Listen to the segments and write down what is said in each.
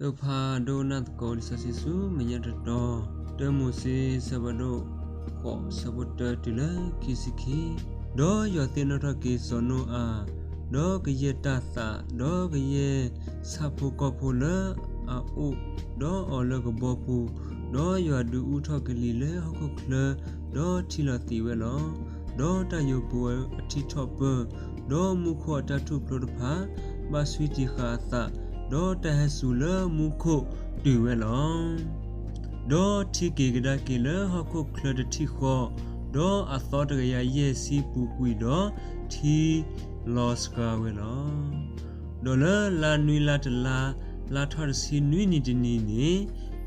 သဖးဒိၣ်နၢ်သကိးလံာ်စီဆှံဆူမဲာ်ညါတတီၤ, တၢမိၤၡ့ ဆၢဖးဒိၣ်ဃိး ဆၢဖိတၢတုၤလၢခံဆံခံ. ဒီးယွၤသ့ၣ်နီၣ်ထီၣ်က့ၤစီၤနိအၤ, ဒီးကယဲၢ်တၢ်သး, ဒီးကယဲၢ်ဆၣ်ဖိကီၢ်ဖိလၢအအိၣ်ဒီးအီၤလၢကဘီပူၤ, ဒီးယွၤဒုးအူထီၣ်ကလံၤလၢဟီၣ်ခိၣ်ချၢ, ဒီးထံလီၤသံးဝဲလီၤ. ဒီးတၢ်ယိာ်ပူၤအထံထီၣ်ပၢၢ်, ဒီးမူခိၣ်အတၢ်ထူၣ်ဖျိတဖၣ် ဘၣ်ဆှံတံာ်ဃာ်အသး, ဒီးတၢ်ဟဲစူၤလၢမူခိၣ်တုၤဝဲလီၤ. ဒီးထံက့ၤကဒါက့ၤလၢဟီၣ်ခိၣ်ချၢတထံၣ်ဃီ, ဒီးအသီတကယၤယဲၢ်ဆံပူၤကွံာ်ဒီး ထံလီၤစှၤဝဲလီၤ. ဒီးလၢလါနွံလါတလါ, လါထီၣ်တဆံနွံနံၤတနံၤန့ၣ်,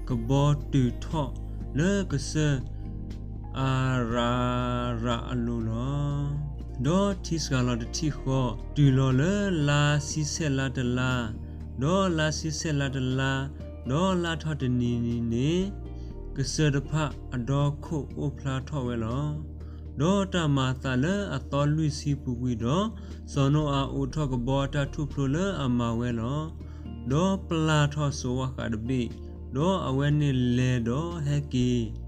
ကဘီတုၤထီၣ်လၢကစၢၢ်အၤရၤရးအလိၤလီၤ. ဒီးထံစှၤလီၤတထံၣ်ဃီ, တုၤလီၤလၢလါဆံဆဲၣ်လါတလါ, ဒီးလါဆံဆဲၣ်လါတလါ, ဒီးလါထီၣ်တနံၤန့ၣ်, ကစၢၢ်တဖၣ်အဒီခိၣ်အိၣ်ဖျါထီၣ်ဝဲလီၤ. ဒီးတၢ်မၤအသးလၢအသီလွံၢ်ဆံပူၤကွံာ်ဒီး, စီၤနိအၤအိးထီၣ်ကဘီအတၢ်ထူၣ်ဖျိလၢအမၤဝဲလီၤ. ဒီးပျၢ်ထီၣ်စိးဝၣ်ဃးတဘ့ၣ်, ဒီးအဝဲန့ၣ်လဲၤဒီးဟဲက့ၤ,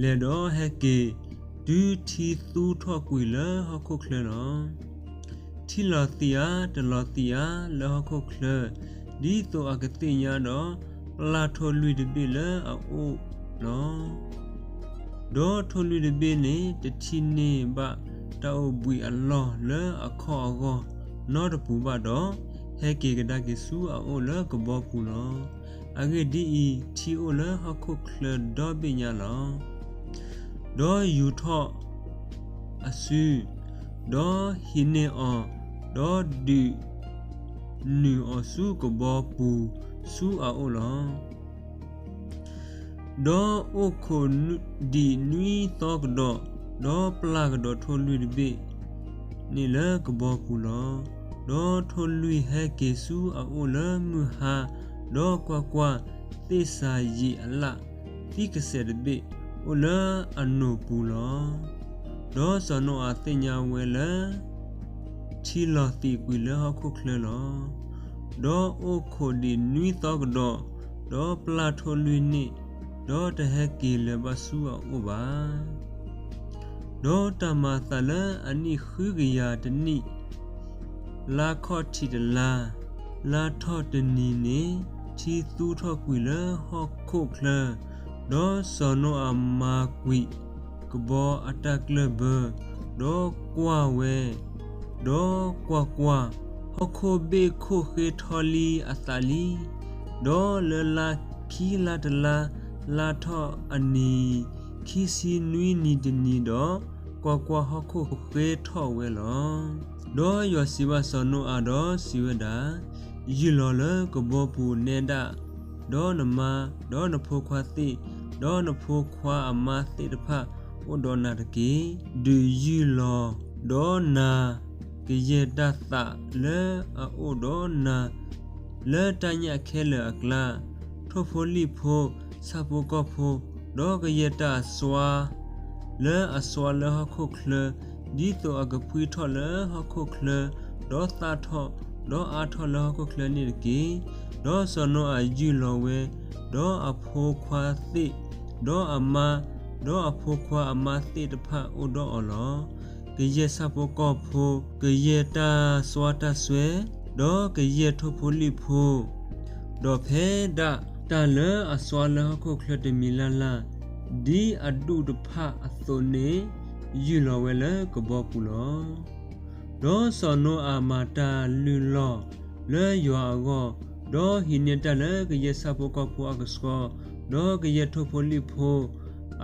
လဲၤဒီးဟဲက့ၤ, တုၤထံသူထီၣ်ကွံာ်လၢဟီၣ်ခိၣ်ချၢလီၤ. ထံလီၤသံးဧါ, တလီၤသံးဧါ, လၢဟီၣ်ခိၣ်ချၢ, ဒ်သိးအကသ့ၣ်ညါဒီး, ပျၢ်ထိၣ်လွံၢ်တဘ့ၣ်လၢအအိၣ်လီၤ. ဒီးထိၣ်လွံၢ်တဘ့ၣ်န့ၣ် တထံၣ်န့ၢ်ဘၣ်တၢ်အိၣ်ဘှံးအလီၢ်လၢအခီၣ်အဂီၢ်နီတပူၤဘၣ်ဒီး, ဟဲက့ၤကဒါက့ၤဆူအအိၣ်လၢကဘီပူၤလီၤ. အဂ့ၢ်ဒ်အံၤ, ထံအိၣ်လၢဟီၣ်ခိၣ်ချၢဒီဘ့ၣ်ညါလီၤ. ဒီးယူာ်ထီၣ်အစု, ဒီးဟံးန့ၢ်အီၤ, ဒီးဒုးနုာ်အီၤဆူကဘီပူၤဆူအအိၣ်လီၤ. ဒီးအိၣ်ခိးဒံးနွံသီကဒီး, ဒီးပျၢ်ကဒီးထိၣ်လွံၢ်တဘ့ၣ်န့ၣ်လၢကဘီပူၤလီၤ. ဒီးထိၣ်လွံၢ်ဟဲက့ၤဆူအအိၣ်လၢမုၢ်ဟါ, ဒီးကွၢ်ကွၢ်, သ့ၣ်စၤယံးအလၣ်သံကစဲးတဘ့ၣ် အိၣ်လၢအနိၣ်ပူၤလီၤ. ဒီးစီၤနိအၤသ့ၣ်ညါဝဲလၢ ထံလီၤသံးကွံာ်လၢဟီၣ်ခိၣ်ချၢလီၤ. ဒီးအိၣ်ခိးဒံးနွံသီကဒီး, ဒီးပျၢ်ထိၣ်လွံၢ်န့ၣ်, ဒီးတဟဲက့ၤလၢၤဘၣ်ဆူအအိၣ်ဘၣ်. ဒီးတၢ်မၤအသးလၢအနံၣ်ဃုကယၤတနံၣ်, လါခီၣ်ထံးတလါ, လါထီၣ်တနံၤန့ၣ်, ထံသူထီၣ်ကွံာ်လၢဟီၣ်ခိၣ်ချၢ, ဒီးစီၤနိအၤမၤကွံာ်ကဘီအတၢ်ကျၢၢ်ဘၢ, ဒီးကွၢ်ဝဲ, ဒီးကွၢ်ကွၢ်, ဟီၣ်ခိၣ်ဘ့ၣ်ခိၣ်ဃ့ထီလံအသးလံ. ဒီးလၢလါခံလါတလါ, လါထီၣ်အနံၤခံဆံနွံနံၤတနံၤဒီး, ကွၢ်ကွၢ်, ဟီၣ်ခိၣ်ဃ့ထီၣ်ဝဲလီၤ. ဒီးယွၤစံးဘၣ်စီၤနိအၤဒီးစံးဝဲဒၣ်, ယုၢ်လီၤလၢကဘီပူၤနဲဒၣ်, ဒီးနမါ, ဒီးနဖိခွါသ့ၣ်, ဒီးနဖိခွါအမါသ့ၣ်တဖၣ်အိၣ်ဒီးနၤတက့ၢ်. ဒုးယုၢ်လီၤဒီးနၤ ကယဲၢ်တၢ်သးလၢအအိၣ်ဒီးနၤ လၢတၢ်ညၣ်ခဲလၢာ်အကျါ, ထိၣ်ဖိလံၣ်ဖိ, ဆၣ်ဖိကီၢ်ဖိ, ဒီးကယဲၢ်တၢ်အစွါ လၢအစွါလၢဟီၣ်ခိၣ်ချၢ, ဒ်သိးအကဖှံထီၣ်လၢဟီၣ်ခိၣ်ချၢ, ဒီးသၣ်ထီၣ်, ဒီးအါထီၣ်လၢဟီၣ်ခိၣ်ချၢန့ၣ်တက့ၢ်. ဒီးစီၤနိအၤယုၢ်လီၤဝဲ, ဒီးအဖိခွါသ့ၣ်, ဒီးအမါ, ဒီးအဖိခွါအမါသ့ၣ်တဖၣ်အိၣ်ဒီးအီၤလီၤ. ကယဲၢ်ဆၣ်ဖိကီၢ်ဖိ, ကယဲၢ်တၢ်စွါတၢ်စွဲ, ဒီးကယဲၢ်ထိၣ်ဖိလံၣ်ဖိ, ဒီးဖဲဒၣ်တၢ်လၢအစွါလၢဟီၣ်ခိၣ်ချၢတမံၤလၢ်လၢ်, ဒ်အဒူၣ်တဖၣ်အသိးန့ၣ်, ယုၢ်လီၤဝဲလၢကဘီပူၤလီၤ. ဒီးစီၤနိအၤမၤတၢ်လုၢ်လီၢ်လၢယွၤအဂီၢ်, ဒီးဟံးန့ၢ်တၢ်လၢကယဲၢ်ဆၣ်ဖိကီၢ်ဖိအကဆှီ, ဒီးကယဲၢ်ထိၣ်ဖိလံၣ်ဖိ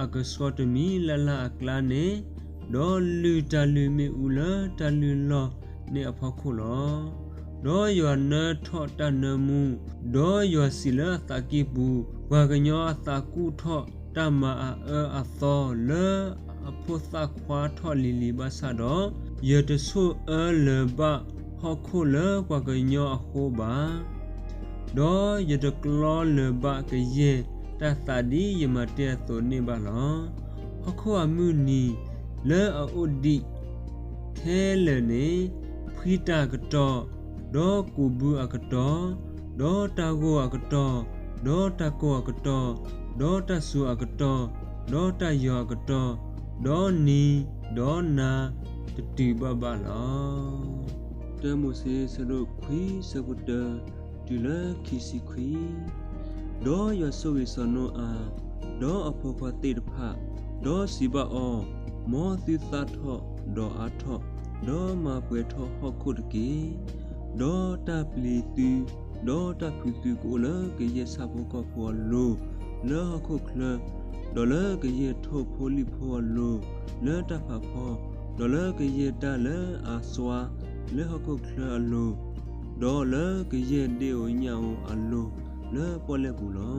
အကဆှီတမံၤလၢ်လၢ်အကျါန့ၣ်, ဒီးလုၢ်တၢ်လုၢ်မ့ၣ်အူလၢတၢ်လုၢ်လီၢ်န့ၣ်အဖီခိၣ်လီၤ. ဒီးယွၤနၢထီၣ်တၢ်နၢမူ, ဒီးယွၤစံးလၢအသးကံၢ်ပူၤ, ပှၤကညီအသးကူၣ်ထီၣ်တၢ်မၤအအၢအသီလၢအဖိသၣ်ခွါထီၣ်လံၤလံၤဘၣ်ဆၣ်ဒီး, ယတဆိၣ်အၢလၢၤဘၣ်ဟီၣ်ခိၣ်လၢပှၤကညီအဃိဘၣ်. ဒီးယတကျီလၢၤဘၣ်ကယဲၢ်တၢ်သးဒ်ယမၤတ့ၢ်အသိးန့ၣ်ဘၣ်လီၤ. ဟီၣ်ခိၣ်အမုၢ်နံၤလၢအအိၣ်ဒံးခဲလၢာ်န့ၣ်, ဖှံတၢ်အကတီၢ်, ဒီးကူးဘုအကတီၢ်, ဒီးတၢ်ဂီၢ်အကတီၢ်, ဒီးတၢ်ကီၢ်အကတီၢ်, ဒီးတၢ်စူၤအကတီၢ်, ဒီးတၢ်ယီၤအကတီၢ်, ဒီးနံၤ, ဒီးနၤ, တတုၤဘၣ်ဘၣ်လီၤ. တၢမိၤၡ့ ဆၢဒိၣ်ခွံ ဆၢဖိတၢ တုၤလၢခံဆံခွံ. ဒီးယွၤဆိၣ်ဂ့ၤစီၤနိအၤ, ဒီးအဖိခွါသ့ၣ်တဖၣ်, ဒီးစံးဘၣ်အီၤ, မ်သုသၣ်ထီၣ်, ဒီးအါထီၣ်, ဒီးမၤပှဲၤထီၣ်ဟီၣ်ခိၣ်တက့ၢ်. ဒီးတၢ်ပျံၤသု, ဒီးတၢ်ဖုးသုကအိၣ်လၢကယဲၢ်ဆၣ်ဖိကီၢ်ဖိအလိၤ, လၢဟီၣ်ခိၣ်ချၢ, ဒီးလၢကယဲၢ်ထိၣ်ဖိလံၣ်ဖိအလိၤ, လၢတၢ်ဖးဖီ, ဒီးလၢကယဲၢ်တၢ်လၢအစွါ, လၢဟီၣ်ခိၣ်ချၢအလိၤ, ဒီးလၢကယဲၢ်ဒ့ၣ်ဧိၤညၣ်ဧိၤအလိၤ, လၢပီၣ်လဲၣ်ပူၤလီၤ.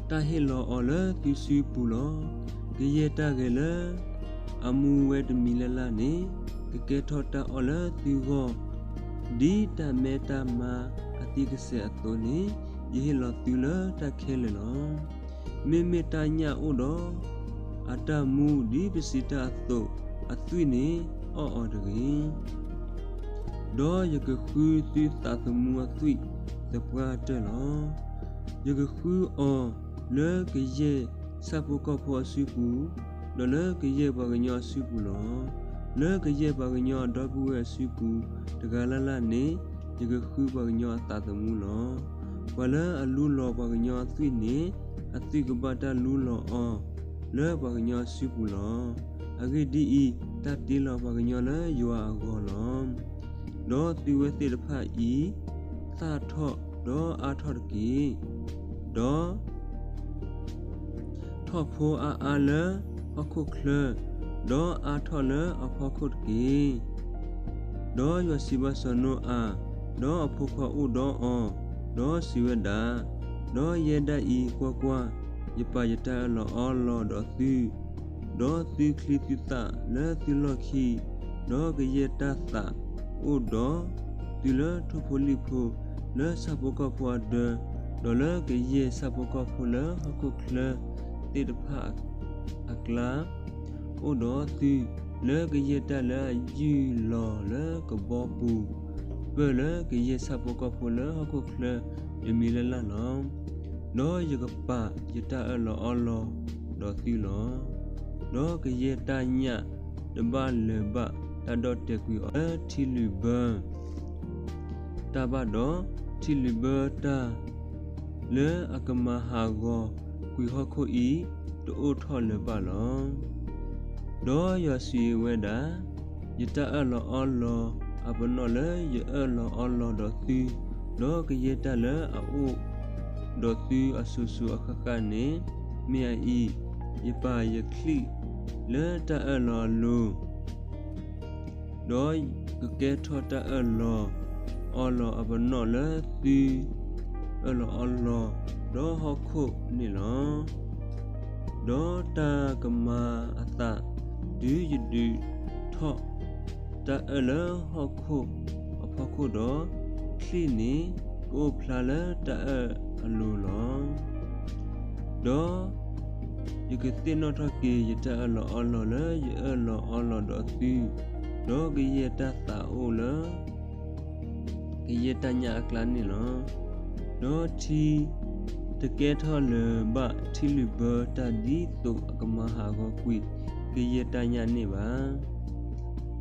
တၢ်ဟ့ၣ်လီၤအီၤလၢသုစုပူၤလီၤ. ကယဲၢ်တၢ်ဂဲၤလၢအမူဝဲတမံၤလၢ်လၢ်န့ၣ်, ကကဲထီၣ်တၢ်အီၣ်လၢသုဂီၢ်, ဒ်တၢ်မဲတၢ်မါအသံကစဲးအသိးန့ၣ်, ယဟ့ၣ်လီၤသုလၢတၢ်ခဲလၢာ်လီၤ. မ့မ့ၢ်တၢ်ညၣ်အိၣ်ဒီးအတၢ်မူ ဒ်ပစံးတၢ်အသိး, အသွံၣ်န့ၣ်အီၣ်အီၤတဂ့ၤ. ဒီးယကဃုသုသးသမူအသွံၣ်သပှၢ်တၢၢ်လီၤ. ယကဃုအီၤလၢကယဲၢ်ဆၣ်ဖိကီၢ်ဖိအစုပူၤ, ဒီးလၢကယဲၢ်ပှၤကညီအစုပူၤလီၤ. လၢကယဲၢ်ပှၤကညီအဒီပုၢ်ဝဲၢ်အစုပူၤတဂၤလၢ်လၢ်န့ၣ်, ယကဃုပှၤကညီအသးသမူလီၤ. ပှၤလၢအလူလီၤပှၤကညီအသွံၣ်န့ၣ်, အသွံၣ်ကဘၣ်တၢ်လူလီၤအီၤလၢပှၤကညီအစုပူၤလီၤ. အဂ့ၢ်ဒ်အံၤ, တၢ်တ့လီၤပှၤကညီလၢယွၤအဂီၢ်လီၤ. ဒီးသုဝဲသ့ၣ်တဖၣ်အံၤ, သၣ်ထီၣ်ဒီးအါထီၣ်တက့ၢ်. ဒီး ထီၣ်ဖိအါအါလၢဟီၣ်ခိၣ်ချၢ, ဒီးအါထီၣ်လၢအဖီခိၣ်တက့ၢ်. ဒီးယွၤစံးဘၣ်စီၤနိအၤ, ဒီးအဖိခွါအိၣ်ဒီးအီၤ, ဒီးစံးဝဲဒၣ်, ဒီးယဲဒၣ်အံၤ, ကွၢ်ကွၢ်, ယပာ်ယတၢ်အၢၣ်လီၤအီလီၤဒီးသု, ဒီးသုချံသုသၣ်လၢသုလီၢ်ခံ, ဒီးကယဲၢ်တၢ်သးအိၣ်ဒီးသုလၢထိၣ်ဖိလံၣ်ဖိ, လၢဆၣ်ဖိကီၢ်ဖိအဒၢ, ဒီးလၢကယဲၢ်ဆၣ်ဖိကီၢ်ဖိလၢဟီၣ်ခိၣ်ချၢသ့ၣ်တဖၣ်အကျါ, အိၣ်ဒီးသုလၢကယဲၢ်တၢ်လၢအယုၢ်လီၤလၢကဘီပူၤ, ပၢၢ်လၢကယဲၢ်ဆၣ်ဖိကီၢ်ဖိလၢဟီၣ်ခိၣ်ချၢတမံၤလၢ်လၢ်လီၤ. ဒီးယကပာ်ယတၢ်အၢၣ်လီၤအီလီၤဒီးသုလီၤ. ဒီးကယဲၢ်တၢ်ညၣ်တဘၣ်လၢၤဘၣ်တၢ်ဒီၣ်တဲာ်ကွံာ်အီၤလၢထံလုာ်ဘၢ တၢ်ဘၣ်ဒီး, ထံလုာ်ဘၢတၢ်လၢအကမၤဟးဂီၤကွံာ်ဟီၣ်ခိၣ်အံၤ, တအိၣ်ထီၣ်လၢၤဘၣ်လီၤ. ဒီးယွၤစံးဝဲဒၣ်, ယတၢ်အၢၣ်လီၤအီလီၤအပနီၣ်လၢယအၢၣ်လီၤအီလီၤဒီးသု, ဒီးကယဲၢ်တၢ်လၢအအိၣ်ဒီးသုအစိၤစိၤအဃၣ်ဃၣ်န့ၣ်, မ့ၢ်အအံၤ, ယပာ်ယချံၣ်လၢတၢ်အၢၣ်လီၤအလိၤ ဒီးကကဲထီၣ်တၢ်အၢၣ်လီၤအီလီၤအပနီၣ်လၢသုအၢၣ်လီၤအီလီၤဒီးဟီၣ်ခိၣ်န့ၣ်လီၤ. ဒီးတၢ်ကမၤအသးတုၤယဒုးထီၣ်တၢ်အၢၣ်လၢဟီၣ်ခိၣ်အဖီခိၣ်ဒီး, ချံၣ်န့ၣ်ကအိၣ်ဖျါလၢတၢ်အၢၣ်အလိၤလီၤ. ဒီးယကသ့ၣ်နီၣ်ထီၣ်က့ၤယတၢ်အၢၣ်လီၤအီလီၤလၢယအၢၣ်လီၤအီလီၤဒီးသု, ဒီးကယဲၢ်တၢ်သးအိၣ်လၢကယဲၢ်တၢ်ညၣ်အကျါန့ၣ်လီၤ. ဒီးထံတကဲထီၣ်လၢၤဘၣ်ထံလုာ်ဘၢတၢ်ဒ်သိးအကမၤဟးဂီၤကွံာ်ကယဲၢ်တၢ်ညၣ်န့ၣ်ဘၣ်.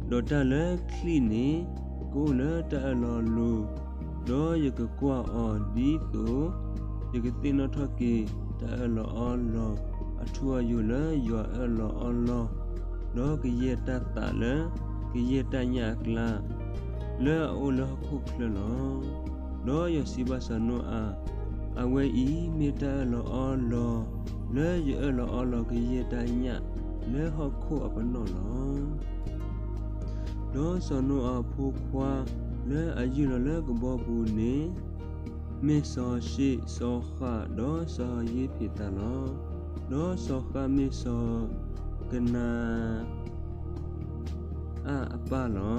ဒီးတၢ်လၢချံၣ်န့ၣ်ကအိၣ်လၢတၢ်အၢၣ်လီၤအလိၤ, ဒီးယကကွၢ်အီၤဒ်သိးယကသ့ၣ်နီၣ်ထီၣ်က့ၤတၢ်အၢၣ်လီၤအီလီၤအထူအယိာ်လၢယွၤအၢၣ်လီၤအီလီၤ, ဒီးကယဲၢ်တၢ်သးလၢကယဲၢ်တၢ်ညၣ်အကျါ လၢအအိၣ်လၢဟီၣ်ခိၣ်ချၢလီၤ. ဒီးယွၤစံးဘၣ်စီၤနိအၤ, အဝဲအံၤမ့ၢ်တၢ်အၢၣ်လီၤအီလီၤလၢယအၢၣ်လီၤအီလီၤကယဲၢ်တၢ်ညၣ်လၢဟီၣ်ခိၣ်အပနီၣ်လီၤ. ဒီးစီၤနိအၤအဖိခွါလၢအယုၢ်လီၤလၢကဘီပူၤန့ၣ် မ့ၢ်စီၤၡ့ၣ်, စီၤဃၣ်, ဒီးစီၤယ့ဖ့းသးလီၤ. ဒီးစီၤဃၣ်မ့ၢ်စီၤကနၤ အၣ်အပၢ်လီၤ.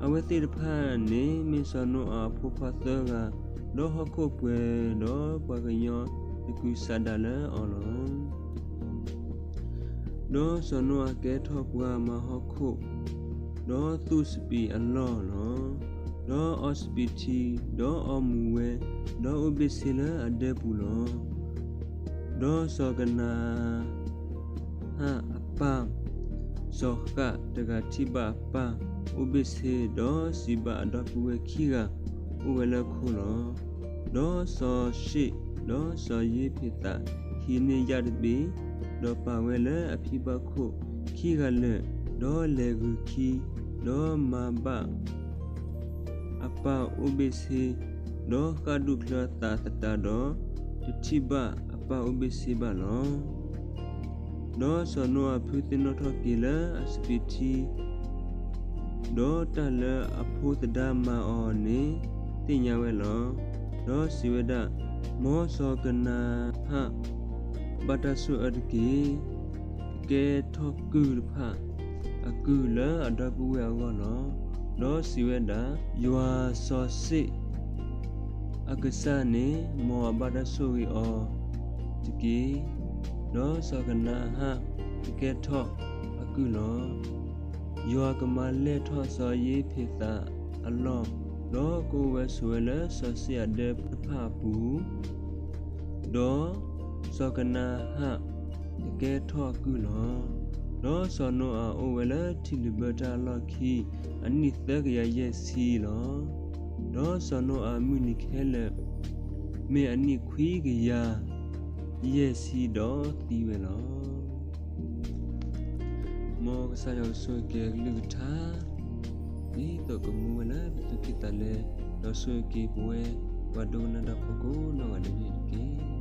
အဝဲသ့ၣ်တဖၣ်န့ၣ်မ့ၢ်စီၤနိအၤအဖိခွါသၢဂၤ, ဒီးဟီၣ်ခိၣ်ပှဲၤဒီးပှၤကညီ တကုၤဆးဒးလၢအီၤလီၤ. ဒီးစီၤနိအၤကဲထီၣ်ပှၤမၤဟီၣ်ခိၣ်, ဒီးသူၣ်စပံးအလီၢ်လီၤ. ဒီးအီစပံးထံ, ဒီးအီမူၤဝဲ, ဒီးအိၣ်ဘ့ၣ်ဆ့လၢအဒဲပူၤလီၤ. ဒီးစီၤကနၤဧၣ်အပၢ် စီၤဃၣ်တဂၤထံၣ်ဘၣ်အပၢ်အိၣ်ဘ့ၣ်ဆ့, ဒီးစံးဘၣ်အဒီပုၢ်ဝဲၢ်ခံဂၤအိၣ်ဝဲလၢခိလီၤ. ဒီးစီၤၡ့ၣ်, ဒီးစီၤယ့ဖ့းသးဟံးန့ၢ်ယၣ်တဘ့ၣ်, ဒီးပာ်ဝဲလၢအဖံဘၣ်ခိၣ်ခံဂၤလၢာ်, ဒီးလဲၤဂုာ်ခံ, ဒီးမၤဘၣ် အပၢ်အိၣ်ဘ့ၣ်ဆ့, ဒီးဃၣ်ဒူၣ်ချၢသးသတးဒီး, တထံၣ်ဘၣ်အပၢ်အိၣ်ဘ့ၣ်ဆ့ဘၣ်လီၤ. ဒီးစီၤနိအၤဖုသ့ၣ်နီၣ်ထီၣ်က့ၤလၢအစပံးထံ, ဒီးတၢ်လၢအဖိသဒါမၤအီၤန့ၣ်သ့ၣ်ညါဝဲလီၤ. ဒီးစံးဝဲဒၣ်, မ်စီၤကနၤဧၣ် ဘၣ်တၢ်ဆိၣ်အၢတက့ၢ်. ကကဲထီၣ်ကုၢ်တဖၣ်အကုၢ်လၢအဒီပုၢ်ဝဲၢ်အဂီၢ်လီၤ. ဒီးစံးဝဲဒၣ်, ယွၤစီၤၡ့ၣ်အကစၢ်န့ၣ် မ်အဘၣ်တၢ်ဆိၣ်ဂ့ၤအီၤတက့ၢ်. ဒီးစီၤကနၤဧၣ်ကကဲထီၣ်အကုၢ်လီၤ. ယွၤကမၤလဲၢ်ထီၣ်စီၤယ့ဖ့းသးအလီၢ်, ဒီးကအိၣ်ဝဲဆိးဝဲလၢစီၤၡ့ၣ်အဒဲတဖၣ်အပူၤ, ဒီးစီၤကနၤဧၣ်ကကဲထီၣ်အကုၢ်လီၤ. ဒီးစီၤနိအၤအိၣ်ဝဲလၢထံလုာ်ဘၢတၢ်အလီၢ်ခံအနံၣ်သၢကယၤယဲၢ်ဆံလီၤ. ဒီးစီၤနိအၤမုၢ်နံၤခဲလၢာ် မ့ၢ်အနံၣ်ခွံကယၤယဲၢ်ဆံဒီးသံဝဲလီၤ. မ်ကစၢ်ယွၤကဆိၣ်ဂ့ၤက့ၤအကလုၢ်ကထါ ဒ်သိးကမူဝဲလၢပသူၣ်ကံၢ်သးလဲ, ဒီးဆိၣ်ဂ့ၤက့ၤပဝဲ ပှၤဒိကနၣ်တၢ်ဖိကိးနီၢ်ဂၤဒဲးန့ၣ်တက့ၢ်.